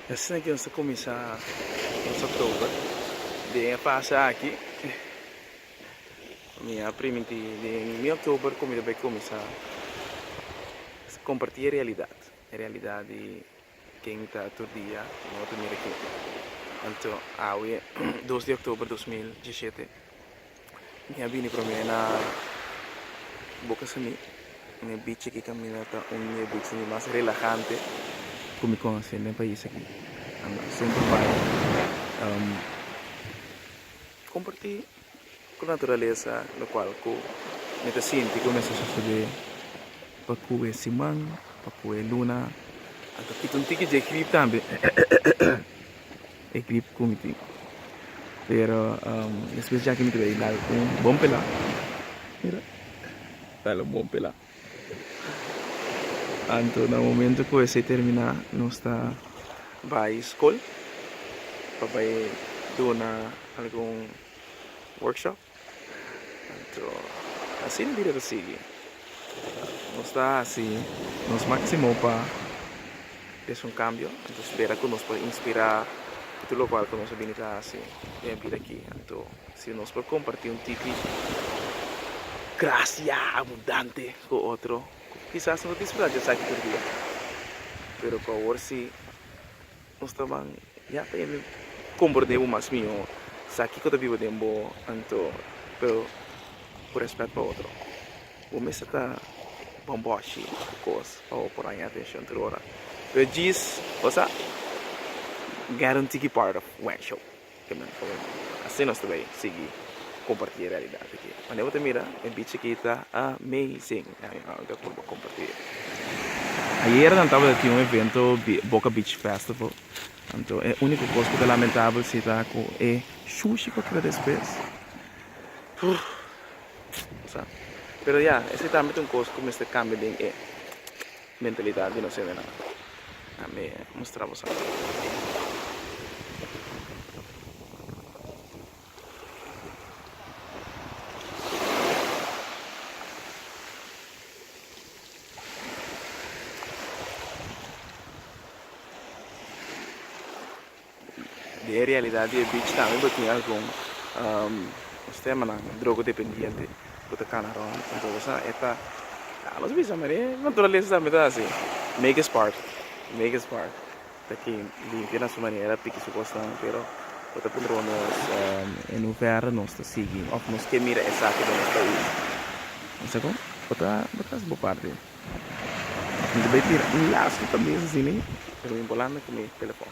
Asina ki nos ta kuminsá nos oktober den e fase aki. Mi a primintí den mi oktober ku mi ta bai kuminsá kompartí e realidat, e realidat di ken mi ta tur dia no ta mira ken. Anto awe dos di oktober 2017 Mi a bini prome na Boca Sami, un e beach aki caminda ta un di e beachnan di mas relahante cu mi conoce den pais aki. Anto semper bai comparti cu naturalesa locual cu mi ta sinti cu mester sosode pa cu e siman, pa cu e luna. Anto kita un tiki dje grip tambe. E grip ku mi tin. Pero despues djaki mi ta bay dal un bon pela. Mira. Dal un bon pela. Anto na momento ku esei termina nos ta bay skol pa bay duna algun workshop. Anto asina bida ta sigui. Nos ta hasi nos máksimo pa trese un kambio. Anto spera ku nos por inspirá ku tur lokual ku nos a bini ta hasi den e bida aki. Anto si nos por kompartí un tiki grasia abundante ku otro, ku kisas no ta disfrutá dje esaki tur dia, pero ku awor si. Nos ta ban ya pa hende komprende bo mas mihó, sa kiko ta biba den bo, anto pero ku rèspèt pa otro. Bo mester ta bòmbòshi ku kos pa bo por haña atenshon tur ora. Pero djis, bo sa, get un tiki part of Wenshow. Asina nos ta bay sigui comparti e realidad aki. Wanneer bo ta mira e beach aki ta amazing. Mi ta purba comparti. Ayer nan tabata tin un evento Boca Beach Festival. Anto e unico cos cu ta lamentabel si ta cu e shushi cu a keda despues. Pero ya, esey tambe ta un cos cu mester cambia den e mentalidad di nos hendenan. Ami mustra boso. Den e realidad di e beach tambe bo tin algun nos ta yama nan drogodependiente ku ta kana rond anto bo sa e ta nos bisa manera naturalesa tambe ta hasi make his part make his part ta kin limpia na su manera piki su kosnan pero bo ta puntra bo nos en hoeverre nos ta sigui of nos ke mira esaki den nos pais bo sa kon bo ta bo ta hasi bo parti mi ta bai tira un lastu tambe asina pero mi bolando ku mi telefon.